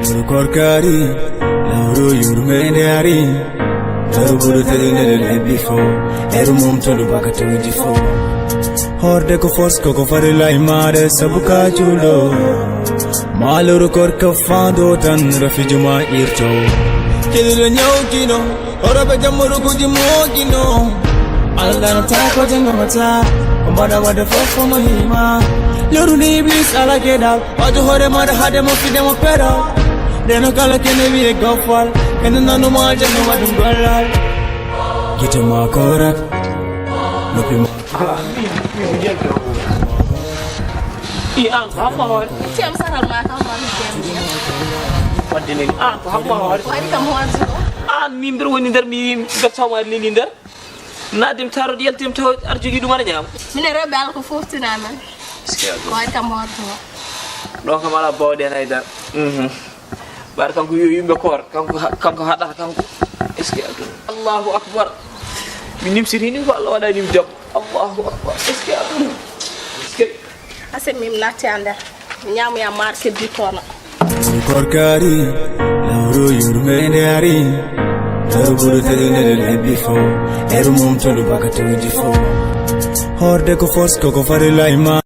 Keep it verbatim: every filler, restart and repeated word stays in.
Lewru koorka ari, lewru yurmeende ari, lewru ɓuri teddude lebbi fof, lewru momtudu bakatuuji fof. Hoorde ko force koko farilla e maare sabu ka juulɗo. Ma lewru koorka faando tan rafiiju ma irto. Keɗiɗo ñawkino, hooroɓe jammuruguji mookino. Allah no taa ko jangomata, ko mbaɗa waɗde fof fof mo hima. Lewru ni Iblis ala geɗal, waaju hoore maɗa haade mo fide mo pero. Ndeno kala kene wiye gofal, kene nanuma aljanna waɗum gollal. Gite ma korak, noppi ma. I an ko hamma hoore. Tem saral ma kam ma tem. Wadde ni an ko hamma hoore. Waɗi kam hoore so. An min mbiɗa woni nder mi gattaoma lili nder. Nadim taro diyal tim taw ar jogi ɗum aɗa ñaama. Minen rewɓe ala ko foftina men. Ko waɗi kam hoore to. Ɗo kam ala bawɗe en haydara. Mhm. Bar kanko yo yimɓe koor, kanko ha- kanko haɗata kanko. Est-ce que aduna? Allahu akbar. Mi nimsiti ni ko Allah waɗani mi debbo. Allahu akbar. Est-ce que aduna? Est-ce que Ase min natti a nder. Ñaamuya maar keddi kono. Lewru koorka ari, lewru yurmeende ari, lewru ɓuri teddude lebbi fof, lewru momtudu bakatuuji fof. Hoorde ko force koko farilla e ma.